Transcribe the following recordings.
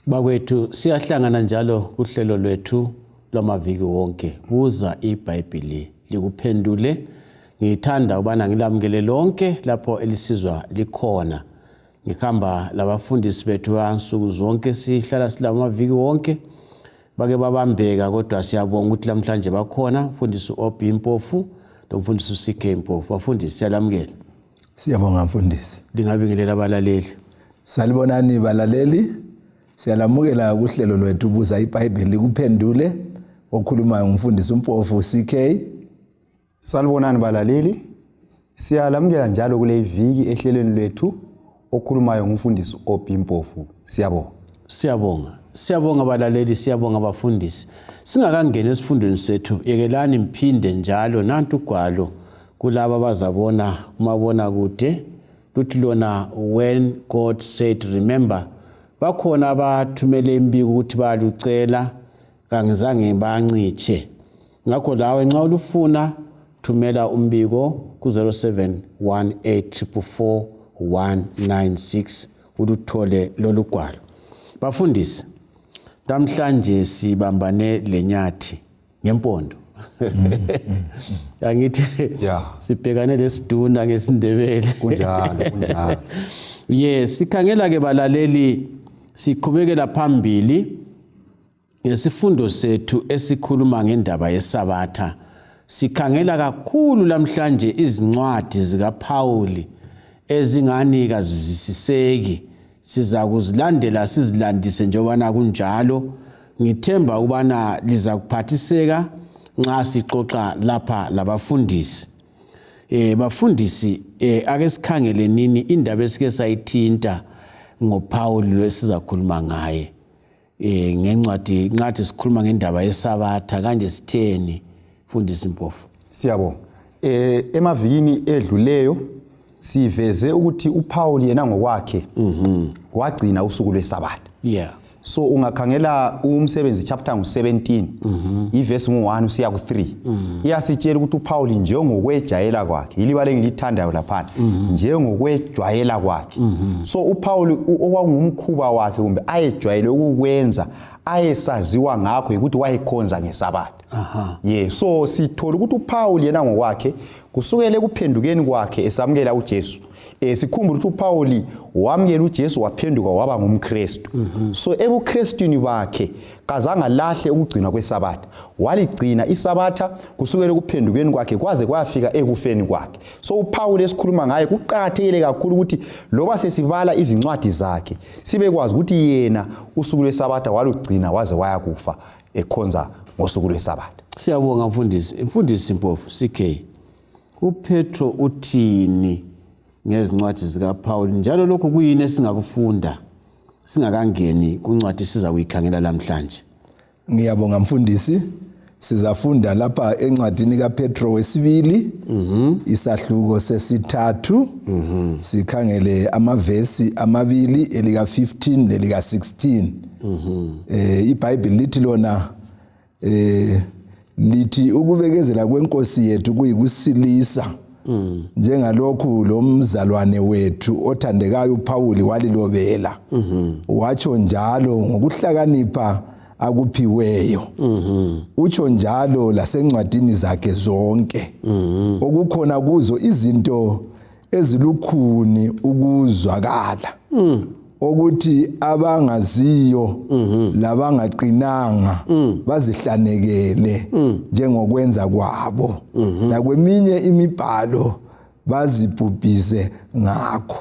Bakwethu siyahlangana njalo kuhlelo lwethu lwamaviki wonke buza iBhayibhili likuphendule. Ngithanda ubana ngilamukele lonke lapho elisizwa likhona. Ngikhamba labafundisi bethu ansuku zonke sihlala silamaviki wonke. Bake babambeka kodwa siyabonga ukuthi namhlanje bakhona mfundisi Obimpofu nomfundisi uSike Mpofu. Bafundisi siyalamukela. Siyabonga mfundisi. Ngingabingelela abalaleli. Salibonani balaleli. Siyalamukela kuhlelo lwethu buza iBhayibhili likuphendule okhulumayo ngumfundisi uMpofu CK. Salibonani balaleli. Siyalamukela njalo kule iviki ehlelweni lwethu okhulumayo ngumfundisi Obimpofu. Siyabonga. Siyabonga balaleli, siyabonga abafundisi. Singakangena esifundweni sethu, yekelani mphinde njalo nantu ugwalo kulabo abazabona kumabona kude luthi lona when God said remember. Bakhona abathumele imbiko ukuthi bayalucela kangizange bancitshe. Ngakho lawe nxa ulufuna thumela umbiko ku 0718444196 uluthole lolu gwalo. Bafundisi, namhlanje sibambane lenyathi ngempondo. Angithi sibhekane lesiduna ngesindebele. Kunjalo. Yes, sikhangela ke balaleli siqhubekela phambili ngesifundo sethu esikhuluma ngendaba yeSabatha. Sikhangela kakhulu namhlanje izincwadi zikaPauli ezingani kazizisiseki. Siza kuzilandela sizilandise njengoba kunjalo. Ngithemba ubana liza kuphathiseka nxa sixoxa lapha labafundisi. Bafundisi ake sikhangele nini indaba esike sayithinta ngoPauli lesizakhuluma ngaye. Ngencwadi ngathi sikhuluma ngendaba yeSabatha kanje sitheni mfundisi Mpofu. Siyabonga. Emavikini edluleyo siveze ukuthi uPauli yena ngokwakhe wagcina usuku lweSabatha. Yeah. So ungakhangela umsebenzi chapter 17 iverse 1 usiya ku 3 iyasitshela ukuthi uPauli njengokwejayela kwakhe iliba lengilithandayo lapha njengokwejwayela kwakhe. So uPauli okwangumkhuba wakhe kumbe ayejwayele ukukwenza ayesaziwa ngakho ukuthi wayekhonza ngeSabatha. So sithola ukuthi uPauli yena ngokwakhe kusukela ekuphendukeni kwakhe esamukela uJesu. Sikhumbula ukuthi uPauli wamukela uJesu waphenduka waba ngumKristu. So ebuKristwini bakhe kazange lahle ukugcina kweSabatha. Waligcina iSabatha kusukela ekuphendukeni kwakhe kwaze kwafika ekufeni kwakhe. So uPauli esikhuluma ngaye kuqhakathekile kakhulu ukuthi loba sesibala izincwadi zakhe sibe kwazi ukuthi yena usuku lweSabatha walugcina waze waya kufa ekhonza ngosuku lweSabatha. Siyabonga mfundisi Mpofu CK. uPetro uthini ngezincwadi zikaPauli njalo lokho kuyini esingakufunda singakangeni kuncwadi siza kuyikhangela namhlanje? Ngiyabonga mfundisi. Sizafunda lapha encwadini kaPetro wesibili isahluko sesithathu. Sikhangele amavesi amabili elika 15 lelika 16. iBhayibhili lithi lona lithi ukubekezela kwenkosi yethu kuyikusilisa. Njengalokhu lo mzalwane wethu othandekayo uPauli walilobela. Watsho njalo ngokuhlakanipha akuphiweyo. Utsho njalo lasencwadini zakhe zonke. Okukhona kuzo izinto ezilukhuni ukuzwakala. Ukuthi abangaziyo labangaqinanga bazihlanekele njengokwenza kwabo. Nakweminye imibhalo bazibhubhise ngakho.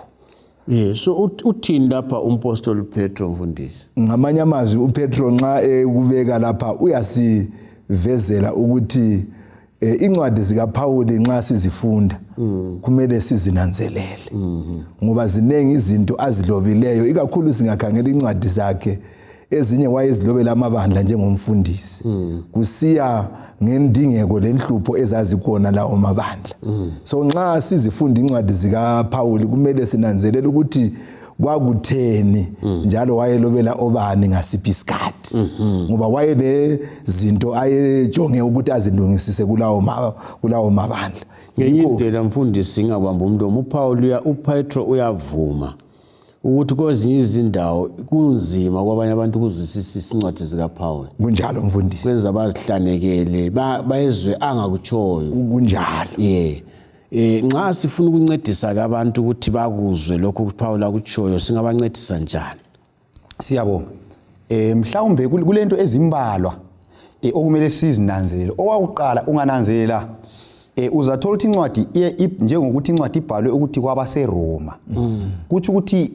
So uthini lapha umpostoli Petro mfundisi? Ngamanye amazwi uPetro nxa ekubeka lapha uyasivezela ukuthi incwadi zikaPauli nxa sizifunda kumele sizinanzelele. Ngoba zinengi izinto azilobileyo ikakhulu singakhangela incwadi zakhe ezinye wayezilobela amabandla njengomfundisi. Kusiya ngendingeko lenhlupho ezazikhona lawo mabandla. So nxa sizifunda incwadi zikaPauli kumele sinanzelele ukuthi kwakutheni njalo wayelobela obani ngasiphi isikhathi. Ngoba wayenezinto ayejonge ukuthi azilungisise kulawo mabandla. Ngenye indlela mfundisi ngabamba umlomo uPetro uyavuma ukuthi kwezinye izindawo kunzima kwabanye abantu ukuzwisisa isincwadi zikaPaul. Kunjalo mfundisi. Kwenza abazihlanekele bayezwe angakutshoyo. Kunjalo. Nxa sifuna ukuncedisa abantu ukuthi bakuzwe lokho uPaul akutshoyo singabancedisa njani? Siyabonga. Mhlawumbe kulento ezimbalwa okumele sizinanzelele. Owakuqala ungananzelela uzathola ukuthi incwadi njengokuthi incwadi ibhalwe ukuthi kwabaseRoma. Kuthi ukuthi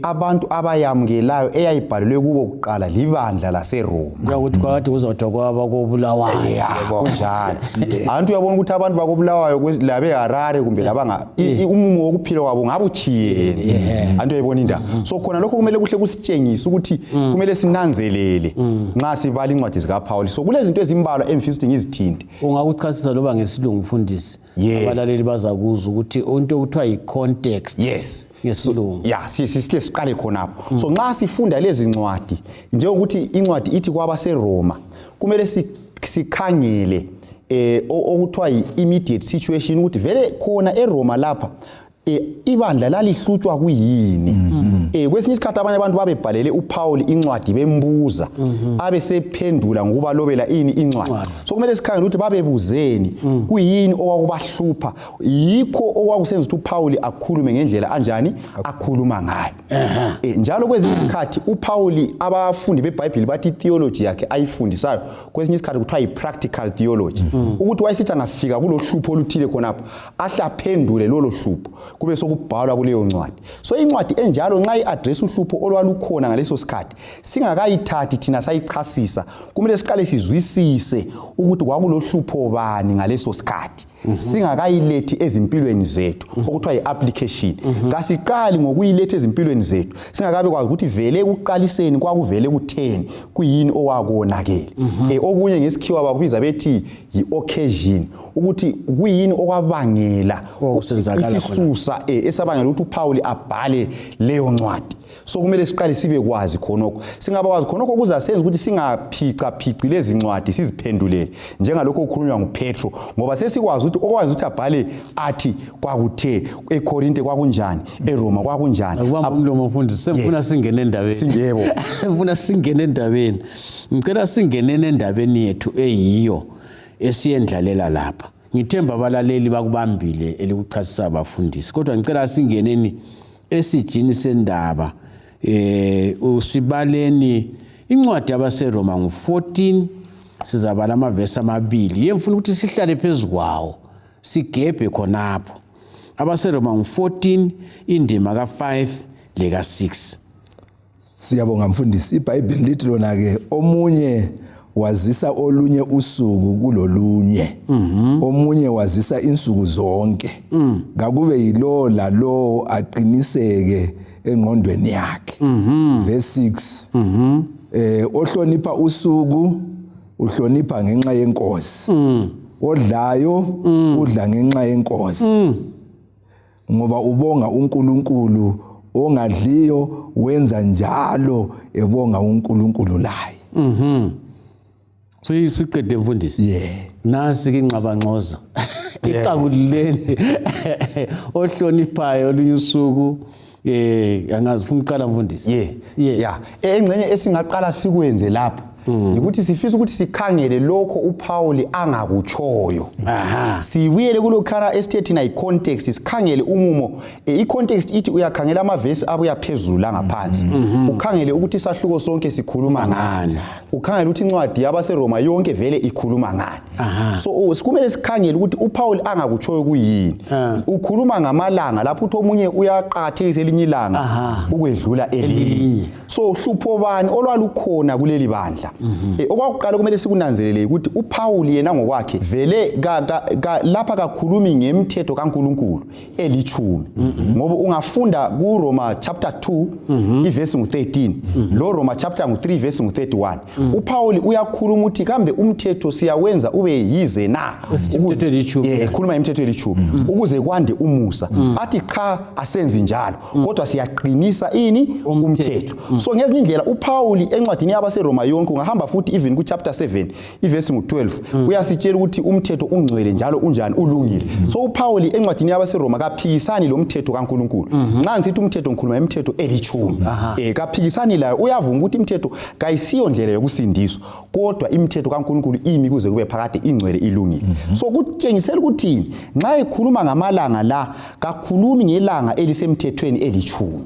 abantu abayamukelayo eyayibhalwe kubo kuqala libandla laseRoma. Ukuthi kwathi kuzodwa kwabakobulawayo. Kunjalo. Abantu uyabona ukuthi abantu bakobulawayo labe Harare kumbe labanga umumo wokuphila wabo ngabuchiyene. Antu uyayibona indaba. So khona lokho kumele kuhle kusitshengisa ukuthi kumele sinanzelele nxa sibala incwadi zikaPaul. So kulezinto ezimbalwa emfisa ngizithinte. Ungakuchasisa loba ngesilungu mfundisi. Abalaleli bazakuzwa ukuthi into okuthiwa yi-context. Yes. Ngesilungu. Sisike siqale khonapho. So nxa sifunda lezi ncwadi njengokuthi incwadi ithi kwabaseRoma kumele sikhangele okuthiwa yi-immediate situation ukuthi vele khona eRoma lapha ibandla lalihlutshwa kuyini. Kwesinye isikhathi abanye abantu babebhalele uPaul incwadi bembuza abe sephendula ngokubalobela ini incwadi. So kumele sikhangele ukuthi babebuzeni kuyini okwakubahlupha, yikho okwakusenza ukuthi uPaul akhulume ngendlela anjani akhuluma ngayo. Njalo kwezinye isikhathi uPaul abafundi beBhayibheli bathi theology yakhe ayifundisayo kwesinye isikhathi kuthiwa yi-practical theology, ukuthi wayesithi angafika kulohlupho oluthile khonapho ahlaphendule lolo hlupho kube sokubhalwa kuleyo ncwadi. So incwadi enjalo nxa iaddress uhlupho olwalukhona ngaleso sikhathi singakayithathi thina sayichasisa, kumele siqale sizwisise ukuthi kwakulohlupho bani ngaleso sikhathi singakayilethi ezimpilweni zethu okuthiwa yi-application. Kasiqali ngokuyiletha ezimpilweni zethu singakabe kwazi ukuthi vele ekuqaliseni kwakuvele kutheni kuyini owakonakele. Okunye ngesikhiwa bakubiza bethi yi-occasion, ukuthi kuyini okwabangela isisusa esabangela ukuthi uPaul abhale leyo ncwadi. So kumele siqale sibe kwazi khonokho. Singaba kwazi khonokho kuzasenza ukuthi singaphica lezi ncwadi siziphendulele njengalokho okukhulunywa nguPetro, ngoba sesikwazi ukuthi okwazi ukuthi abhale athi kwakuthe eKorinte kwakunjani, eRoma kwakunjani. Akubamba umlomo mfundisi, semfuna singene endabeni. Singebo. Ufuna singene endabeni. Ngicela singene endabeni yethu eyiyo esiyendlalela lapha. Ngithemba abalaleli bakubambile elikuchasisa abafundisi. Kodwa ngicela singeneni esijini sendaba usibaleni incwadi yabaseRoma ngu14 sizabala amavesi amabili. Yemfuna ukuthi sihlale phezukwawo sigebhe khonapho. AbaseRoma ngu14 indima ka5 leka6. Siyabonga mfundisi. iBhayibheli lithi lona ke omunye wazisa olunye usuku kulolunye, omunye wazisa insuku zonke. Ngakube yilo lalo aqiniseke engqondweni yakhe. Verse 6. Ohlonipha usuku uhlonipha ngenxa yenkosi. Odlayo udla ngenxa yenkosi. Ngoba ubonga uNkulunkulu, ongadliyo wenza njalo ebonga uNkulunkulu laye. So isiqede mfundisi. Nasi ke ingxabangxoza. Iqabuleni ohloniphayo olunye usuku angazifuna uqala mfundisi. Engcenye esingaqala sikwenze lapha ukuthi sifisa ukuthi sikhangele lokho uPaul angakutshoyo. Sibuyele kulokhara esithe na icontext, sikhangele umumo. Icontext ithi uyakhangela amavesi abuya phezulu la ngaphansi. Ukhangele ukuthi isahluko sonke sikhuluma ngani. Ukhangele ukuthi incwadi yabaseRoma yonke vele ikhuluma ngani. So sikumele sikhangele ukuthi uPaul angakutshoyo kuyini. Ukhuluma ngamalanga lapho uthi omunye uyaqathekisa elinye ilanga ukwedlula elinye. So hlupho bani olwalukhona kuleli bandla. Okwakuqala kumele sikunanzelele ukuthi uPaul yena ngokwakhe vele lapha kakhulumi ngemithetho kaNkuluNkulu eli10. Ngoba ungafunda kuRoma chapter 2 iverse ngu13, lo Roma chapter ngu3 verse ngu31, uPaul uyakhuluma ukuthi kambe umthetho siyawenza ube yize na ekhuluma imithetho elithumi ukuze kwande umusa athi cha asenzi njalo kodwa siyaqinisa ini umthetho so ngezinye indlela uPaul encwadini yabaseRoma yonke ungahamba futhi even ku chapter 7 iverse ngu12 uyasitshela ukuthi umthetho ungcwele njalo unjani ulungile so uPaul encwadini yabaseRoma kaphikisani lo mthetho kaNkuluNkulu nxa ngithi umthetho ngikhuluma imithetho elithumi kaphikisani layo uyavuma ukuthi imithetho kayisiyo ndlela yokusindiswa kodwa imithetho kaNkuluNkulu imi kuze kube phakade ingcwele ilungile so kutshengisela ukuthi nxa ekhuluma ngamalanga la kakhulumi ngelanga elisemthethweni elithumi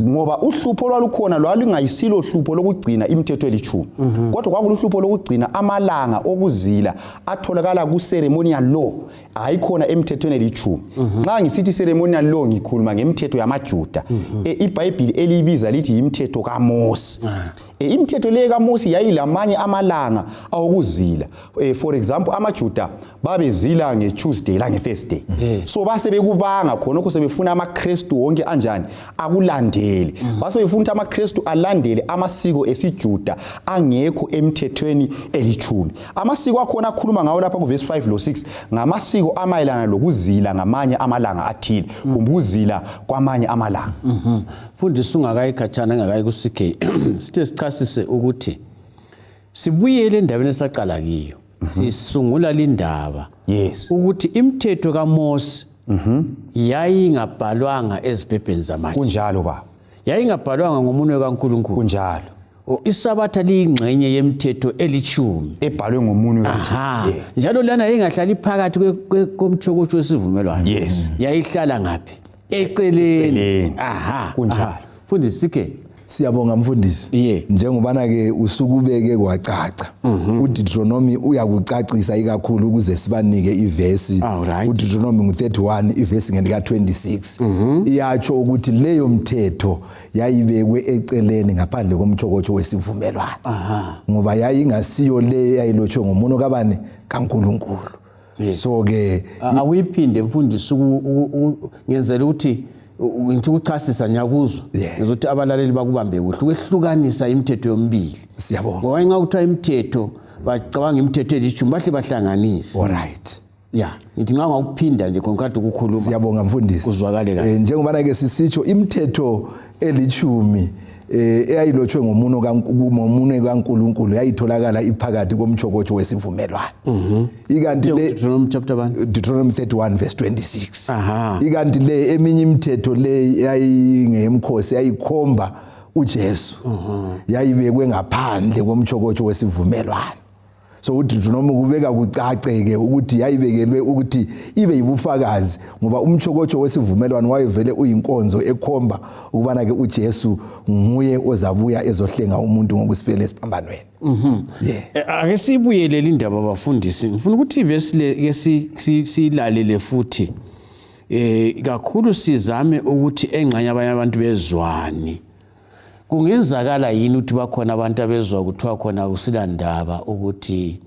ngoba uhlupho lwalukhona lwalungayisilo hlupho lokugcina imithetho elithumi kodwa kwakuluhlupho lokugcina amalanga okuzila atholakala ku ceremonial law ayikhona emthethweni elithumi nxa ngisithi ceremonial law ngikhuluma ngemithetho yamaJuda iBhayibhili elibiza lithi imithetho kaMose imithetho le kaMose yayilamanye amalanga awokuzila for example amaJuda babezila ngeTuesday la ngeThursday so base bekubanga khona ukho sebefuna amaKristu wonke anjani akulandele base befuna amaKristu alandele amasiko esiJuda angekho emthethweni elithumi amasiko akhona akhuluma ngawo lapha ku verse 5 lo 6 ngamasiko amayelana lokuzila ngamanye amalanga athile kumbe ukuzila kwamanye amalanga mfundisi ungakayikhathana engakayi ku CK sithe sichasise ukuthi sibuyele endabeni esaqala kiyo sisungula lindaba ukuthi imithetho kaMose yayingabhalwanga ezibhebheni zamanje kunjalo baba yayingabhalwanga ngomunwe kaNkuluNkulu kunjalo isabatha liyingxenye yemithetho elithumi ebhalwe ngomunwe kaNkuluNkulu njalo lana yayingahlali phakathi komtshokotsho wesivumelwano yayihlala ngaphi eceleni kunjalo mfundisi ke siyabonga mfundisi njengobana ke usukubeke kwacaca uDeuteronomy uyakucacisa ikakhulu ukuze sibanike ivesi uDeuteronomy ngu31 ivesi ngelika 26 iyatsho ukuthi leyo mthetho yayibekwe eceleni ngaphandle komtshokotsho wesivumelwano ngoba yayingasiyo le yayilotshwe ngomuno kabani kaNkuluNkulu so ke awuyiphinde mfundisi ngenzela ukuthi ngithi ukuchasisa nyakuzwa ngizothi abalaleli bakubambe kuhle ukwehlukanisa imithetho yomibili siyabonga ngoba inga kuthiwa imithetho bacabanga imithetho elithumi bahle bahlanganise ngithi nganga ukuphinda nje konke ukukhuluma siyabonga mfundisi kuzwakale kahle njengoba ke sisitsho imithetho elithumi eyayilotshwe ngomuno kaNkuluNkulu yayitholakala iphakathi komtshokotsho wesivumelwano ikanti le Deuteronomy 31 verse 26 ikanti le eminye imithetho le yayingeyemkhosi yayikhomba uJesu yayibekwe ngaphandle komtshokotsho wesivumelwano so uDeuteronomy kubeka kucaceke ukuthi yayibekelwe ukuthi ibe yibufakazi ngoba umtshokotsho wesivumelwano wayevele uyinkonzo ekhomba ukubana ke uJesu nguye ozabuya ezohlenga umuntu ngokusifela esiphambanweni ake sibuyelele indaba abafundisi ngifuna ukuthi ivesi le ke silalele futhi kakhulu sizame ukuthi engxanye abanye abantu bezwani kungenzakala yini ukuthi bakhona abantu abezwa kuthiwa khona kusilandaba ukuthi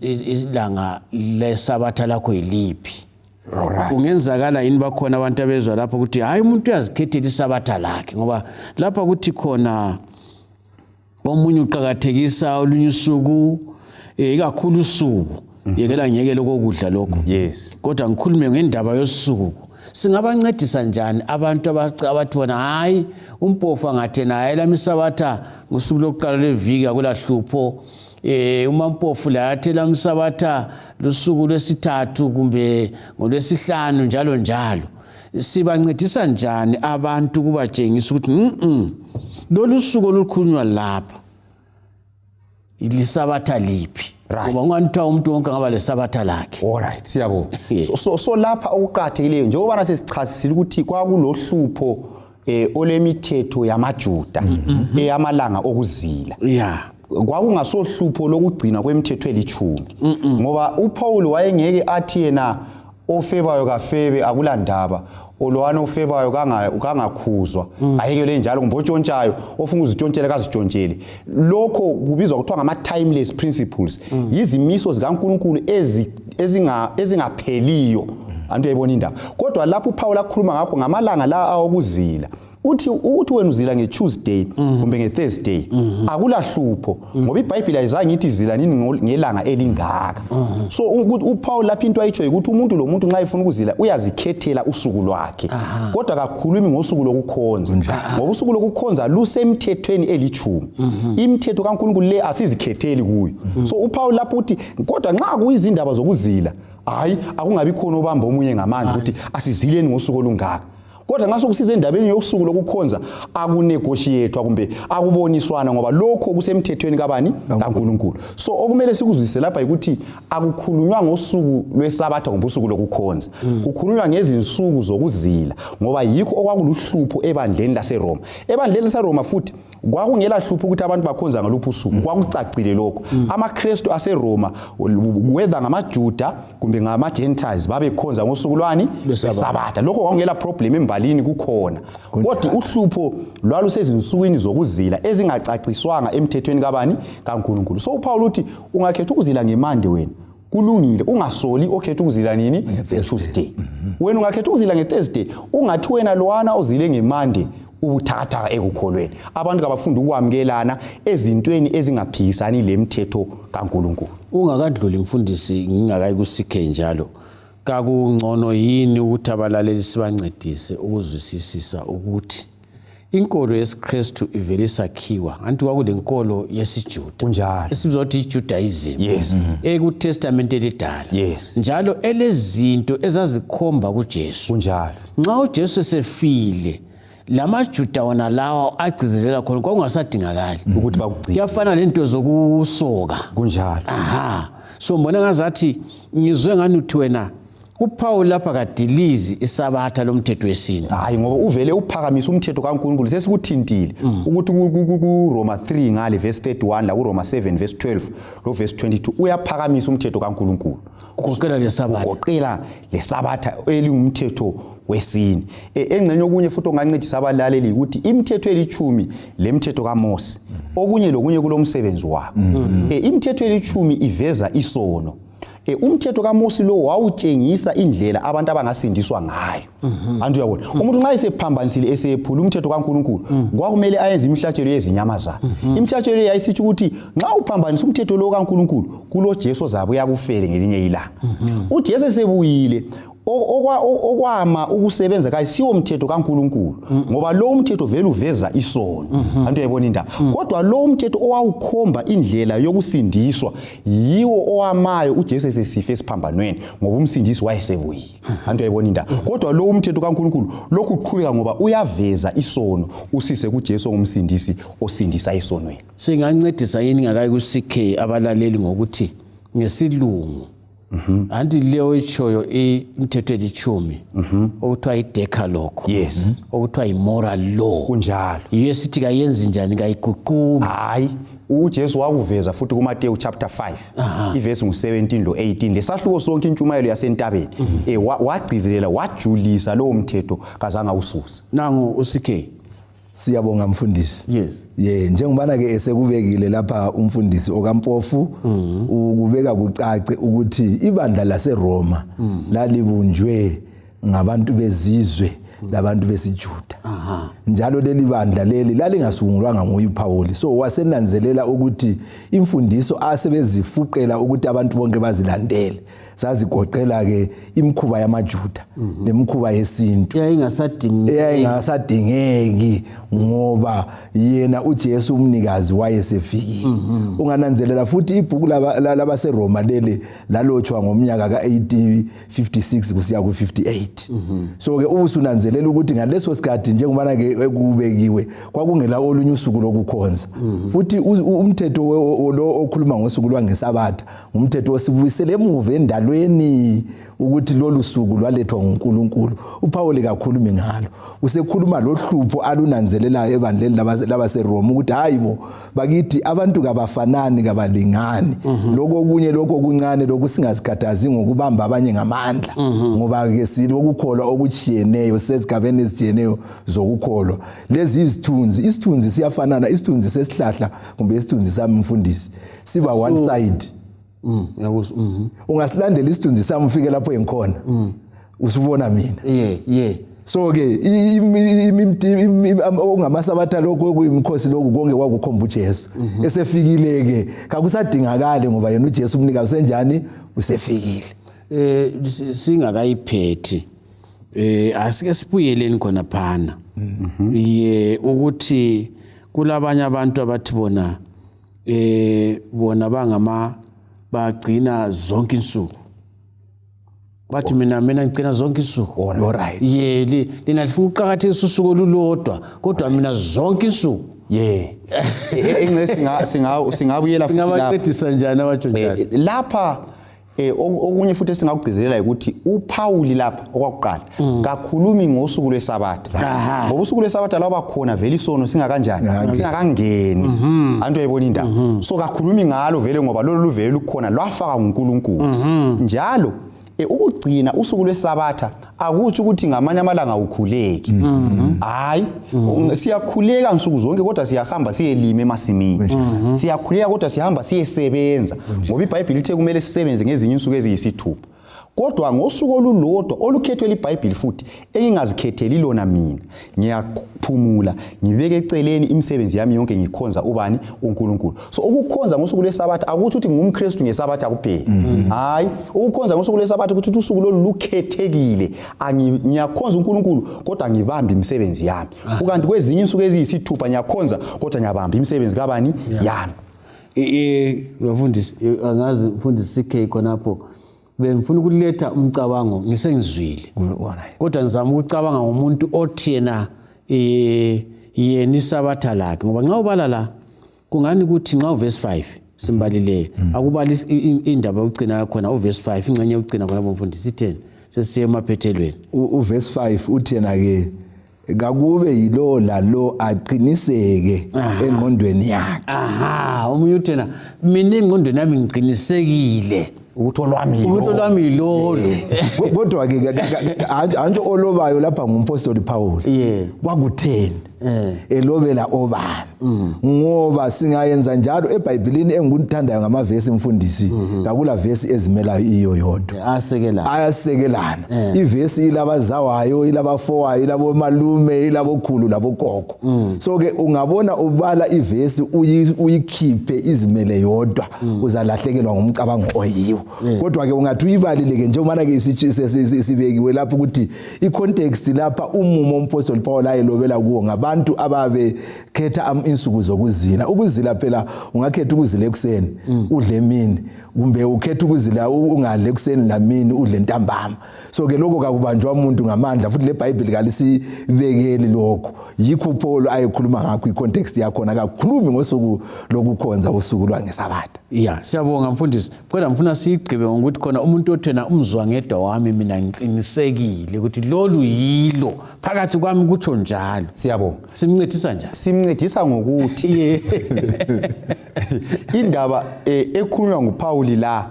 ilanga lesabatha lakho yiliphi kungenzakala yini bakhona abantu abezwa lapho ukuthi hayi umuntu uyazikhethela isabatha lakhe ngoba lapha kuthi khona omunye uqhakathekisa olunye usuku ikakhulu usuku yekela ngeke lokudla lokho kodwa ngikhulume ngendaba yosuku singabancedisa njani abantu abathi bona hayi umpofu angathi naye lamisabatha ngosuku lokuqala leviki akulahlupho uma umpofu la yathela umsabatha losuku lwesithathu kumbe ngolwesihlanu njalo njalo sibancedisa njani abantu kubatshengisa ukuthi lolu suku olukhulunywa lapha ilisabatha liphi ngoba unganithiwa umuntu wonke ngaba lesabatha lakhe siyabonga so lapha okuqhathekileyo njengoba sesichasisile ukuthi kwakulohlupho olemithetho yamaJuda eyamalanga okuzila kwakungasohlupho lokugcina kwemithetho elithumi ngoba uPaul wayengeke athi yena ofebayo kafebe akulandaba olwana ofebayo kangakhuzwa ayekele njalo ngobontshontshayo ofuna uzitshontshele kazitshontshele lokho kubizwa kuthiwa ngama timeless principles yizimiso zikaNkuluNkulu ezingapheliyo antu uyayibona indaba kodwa lapho uPaul akhuluma ngakho ngamalanga la awokuzila uthi wena uzila ngeTuesday kumbe ngeThursday akulahlupho ngoba iBhayibheli ayizange ithi zila nini ngelanga elingaka. So uPaul lapha into ayitsho ukuthi umuntu lo muntu nxa efuna ukuzila uyazikhethela usuku lwakhe kodwa kakhulumi ngosuku lokukhonza ngoba usuku lokukhonza lusemthethweni elithumi. Imithetho kaNkulunkulu le asizikhetheli kuyo. So uPaul lapha uthi kodwa nxa kuyizindaba zokuzila hayi akungabi khona obamba omunye ngamandla ukuthi asizileni ngosuku olungaka. Kodwa ngaso kusiza endabeni yosuku lokukhonza akunegotiatewa kumbe akuboniswana ngoba lokho kusemthethweni kabani kaNkulunkulu. So okumele sikuzwisise lapha ukuthi akukhulunywa ngosuku lweSabatha kumbe usuku lokukhonza. Kukhulunywa ngezinsuku zokuzila ngoba yikho okwakuluhlupho ebandleni laseRoma. Ebandleni laseRoma futhi kwakungela hlupho ukuthi abantu bakhonza ngaluphi usuku. Kwakucacile lokho. AmaKristu aseRoma whether ngamaJuda kumbe ngamaGentiles babekhonza ngosuku lwani lweSabatha. Lokho kwakungela problem embalini kukhona. Kodwa uhlupho lwalusezinsukwini zokuzila ezingacaciswanga emthethweni kabani kaNkulunkulu. So uPaul uthi ungakhetha ukuzila ngeMonday wena kulungile ungasoli okhetha ukuzila nini ngeTuesday. Wena ungakhetha ukuzila ngeThursday ungathi wena lowana ozile ngeMonday ubuthakathaka ekukholweni. Abantu kabafunda ukwamukelana ezintweni ezingaphikisani lemthetho kaNkulunkulu. Ungakadluli mfundisi ngingakayi kusikhe njalo. Kakungcono yini ukuthi abalaleli sibancedise ukuzwisisisa ukuthi inkolo yesiKristu ivele sakhiwa anti kwakulenkolo yesiJuda kunjalo esizothi iJudaism yes ekuTestament elidala yes njalo elezinto ezazikhomba kuJesu kunjalo nxa uJesu sefile lamaJuda wona lawa agcizelela khona kwakungasadingakali ukuthi bakugcine kuyafana lento zokusoka kunjalo so mbona ngazathi ngizwe ngani uthi wena uPaul lapha kadilizi isabatha lomthetho wesini hayi ngoba uvele uphakamisa umthetho kaNkulunkulu sesikuthintile ukuthi kuRoma 3 ngale verse 31 la kuRoma 7 verse 12 lo verse 22 uyaphakamisa umthetho kaNkulunkulu kugoqela lesabatha elingumthetho wesini engcenye okunye futhi ongancedisa abalaleli ukuthi imithetho elithumi lemthetho kaMose okunye lokunye kulomsebenzi wakho imithetho elithumi iveza isono umthetho kaMose lo wawutshengisa indlela abantu abangasindiswa ngayo antu uyabona umuntu nxa esephambanisile esephula umthetho kaNkulunkulu kwakumele ayenze imihlatshelo yezinyamazana imihlatshelo yayisithi ukuthi nxa uphambanisa umthetho lo kaNkulunkulu kulo Jesu zabo yakufele ngelinye ilanga uJesu sebuyile okwama ukusebenza kayisiwo umthetho kaNkulunkulu ngoba lo umthetho vele uveza isono antu uyayibona indaba kodwa lo umthetho owawukhomba indlela yokusindiswa yiwo owamayo uJesu sesife esiphambanweni ngoba umsindisi wayesebuyile antu uyayibona indaba kodwa lo umthetho kaNkulunkulu lokhu uqhubeka ngoba uyaveza isono usise kuJesu ngumsindisi osindisa isonweni singancedisa yini ngakayi kusikhe abalaleli ngokuthi ngesilungu anti leyo ichoyo imithetho elithumi okuthiwa idecalogue yes okuthiwa imoral law kunjalo yesithi kayenzi njani kayiguquki hayi uJesu wakuveza futhi kuMateyu chapter 5 iverse ngu17 lo 18 lesahluko sonke intshumayelo yasentabeni wagcizelela wajulisa lo mthetho kazanga ususa nangu usikhe Siyabonga mfundisi. Yes. Njengobana ke esekubekile lapha umfundisi okaMpofu ukubeka kucace ukuthi ibandla laseRoma lalibunjwe ngabantu bezizwe labantu besiJuda. Njalo leli bandla leli lalingasungulwanga nguPaul. So wasenanzelela ukuthi imfundiso asebezifuqela ukuthi abantu bonke bazilandele. Sazigoqela ke imkhuba yamaJuda nemkhuba yesintu. Eyayingasadingeki ngoba yena uJesu umnikazi wayesefikile. Ungananzelela futhi ibhuku labaseRoma leli lalotshwa ngomnyaka ka-1856 kusiya ku58. So ke ubusunanzelela ukuthi ngaleso sikhathi njengoba ke kubekiwe kwakungela olunye usuku lokukhonza. Futhi umthetho lo okhuluma ngosuku lwangeSabatha umthetho osibuyisele emuva endalweni ukuthi lolu suku lwalethwa nguNkulunkulu. uPaul kakhulumi ngalo. Usekhuluma lohlupho alunanzelelayo ebandleni labaseRoma ukuthi hayibo bakithi abantu kabafanani kabalingani. Lokho okunye lokho okuncane lokusingasikhathazi ngokubamba abanye ngamandla. Ngoba ke silokukholwa okuchiyeneyo sezigabeni ezichiyeneyo zokukholwa. Lezi isithunzi siyafanana isithunzi sesihlahla kumbe isithunzi sami mfundisi siba one side. Ungasilandela isithunzi sami ufike lapho engikhona usubona mina so ke ongamasabatha lokho kuyimkhosi lokho konke kwakukhomba uJesu esefikile ke kakusadingakala ngoba yena uJesu umnikazi senjani usefikile singakayiphethi asike sibuyeleni khona phana ye ukuthi kulabanye abantu abathi bona bangama bagcina zonke insuku bathi mina ngicina zonke insuku alright ye lina lifuna uqhakathisa usuku olulodwa kodwa mina zonke insuku singabuyela futhi lapha ngabaqedisa njani abatsho njalo lapha okunye futhi singakugcizelela ukuthi uPaul lapha okwakuqala kakhulumi ngosuku lwesabatha ngoba usuku lwesabatha laba khona vele isono singakangeni antu ayibona indaba so kakhulumi ngalo vele ngoba lolu luvele lukhona lwafaka uNkulunkulu njalo ukugcina usuku lwesabatha akuthi ukuthi ngamanye amalanga ukhuleki hayi siyakhuleka nsuku zonke kodwa siyahamba siyelima emasimini siyakhuleka kodwa sihamba siyesebenza ngoba iBhayibheli lithe kumele sisebenze ngezinye insuku eziyisithupha kodwa ngosuku olulodwa olukhethwe liBhayibheli futhi engingazikhetheli lona mina ngiyaphumula ngibeke eceleni imisebenzi yami yonke ngikhonza ubani uNkulunkulu so ukukhonza ngosuku lwesabatha akuthi uthi ngumKristu ngesabatha kuphela hayi ukukhonza ngosuku lwesabatha ukuthi usuku lolu lukhethekile ngiyakhonza uNkulunkulu kodwa ngibamba imisebenzi yami ukanti kwezinye insuku eziyisithupha ngiyakhonza kodwa ngiyabamba imisebenzi kabani yami bafundisi angazi mfundisi sikhe khonapho bengifuna ukuletha umcabango ngisengizwile kodwa ngizama ukucabanga ngomuntu othi yena yena isabatha lakhe ngoba nxa ubala la kungani ukuthi nxa uverse 5 simbalileyo akubali indaba yokugcina khona uverse 5 ingxenye yokugcina khona bomfundisi 10 sesiye emaphethelweni uverse 5 uthi yena ke kakube yilo lalo aqiniseke engqondweni yakhe omunye uthena mina engqondweni yami ngiqinisekile ukuthi olwami lolo kodwa ke anjo olobayo lapha ngumpostoli Paul kwakutheni elobela obani ngoba singayenza njalo eBhayibhelini engikuthandayo ngamavesi mfundisi kakula vesi ezimela iyo yodwa ayasekelana ivesi ilabazawayo ilabafowabo ilabomalume ilabokhulu labogogo so ke ungabona ubala ivesi uyikhiphe izimele yodwa uzalahlekelwa ngumcabango oyiwo kodwa ke ungathi uyibalile ke njengoba ke sibekiwe lapho ukuthi icontext lapha umumo umpostoli Paul ayelobela kuwo ngabantu ababe khetha insuku zokuzila ukuzila phela ungakhetha ukuzila ekuseni udle emini kumbe ukhetha ukuzila ungadle ekuseni lamini udle ntambama so ke lokho kakubanjwa umuntu ngamandla futhi leBhayibheli kalisibekeli lokho yikho Paul ayekhuluma ngakho icontext yakhona akakhulumi ngosuku lokukhonza usuku lwangesabatha siyabonga mfundisi kodwa ngifuna sigqibe ngokuthi khona umuntu othena umzwa ngedwa wami mina ngiqinisekile ukuthi lolu yilo phakathi kwami kutsho njalo siyabonga simncedisa njani simncedisa ngokuthi indaba ekhulunywa nguPaul la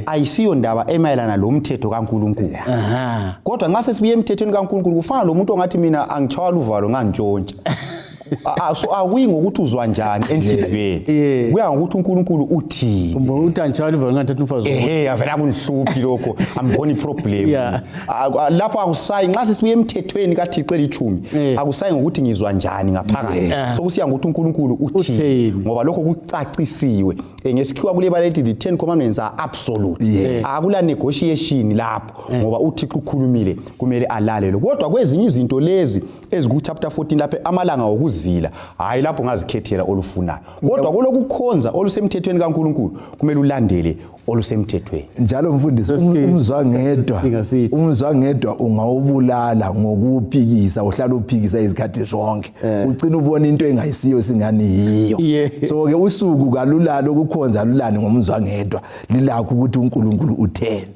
ayisiyo ndaba emayelana lomthetho kaNkulunkulu kodwa nxa sesibuye emthethweni kaNkulunkulu kufana lo muntu ongathi mina angitshawala uvalo ngangitshontsha so akuyi ngokuthi uzwa njani enhlizweni kuya ngokuthi uNkulunkulu uthini kumbe uthi angitshawala uvalo ngathatha umfazi avela kunhluphi lokho amboni problem lapho akusayi nxa sesibuye emthethweni kaThixo elithumi akusayi ngokuthi ngizwa njani ngaphakathi so kusiya ngokuthi uNkulunkulu uthini ngoba lokho kucacisiwe ngesikhiwa kuleba lethi the 10 commandments are absolute akula negotiation lapho ngoba uThixo ukhulumile kumele alalele kodwa kwezinye izinto lezi eziku chapter 14 lapha amalanga okuzila hayi lapho ngazikhethela olufunayo kodwa kolokukhonza olusemthethweni kaNkulunkulu kumele ulandele olusemthethweni njalo mfundisi umzwa ngedwa ungawubulala ngokuphikisa uhlala uphikisa izikhathi zonke ugcina ubona into engayisiyo singani yiyo so ke usuku kalula lokukhonza lulani ngomzwa ngedwa lilakho ukuthi uNkulunkulu utheni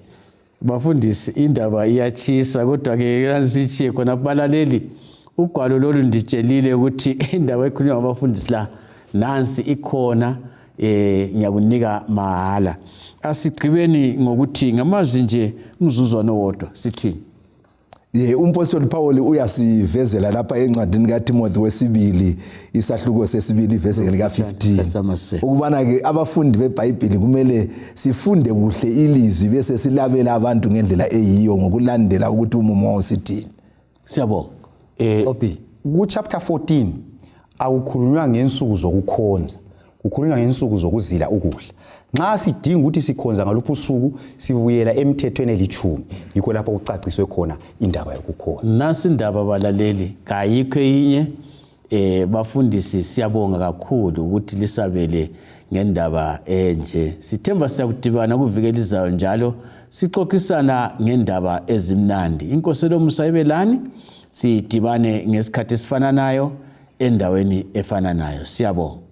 bafundisi indaba iyachisa kodwa ke sichiye khona kubalaleli ugwalo lolu nditshelile ukuthi indaba ekhulunywa ngabafundisi la nansi ikhona ngiyakunika mahala asigqibeni ngokuthi ngamazi nje umzuzwana owodwa sithini umpostoli Paul uyasivezela lapha encwadini kaTimothy wesibili isahluko sesibili verse lika 15 ukubana ke abafundi beBhayibheli kumele sifunde kuhle ilizwi bese silabela abantu ngendlela eyiyo ngokulandela ukuthi umumo usithini Siyabonga. Opi. Ku chapter 14 akukhulunywa ngensuku zokukhonza, kukhulunywa ngensuku zokuzila ukudla. Nxa sidinga ukuthi sikhonza ngaluphi usuku sibuyela emthethweni elithumi, yikho lapho kucaciswe khona indaba yokukhonza. Nasi indaba balaleli kayikho yinye bafundisi siyabonga kakhulu ukuthi lisabele ngendaba enje. Sithemba siyakudibana kuvikela izayo njalo sixoxisana ngendaba ezimnandi. Inkosi lomusa ibelani, sidibane ngesikhathi esifananayo endaweni efananayo. Siyabonga.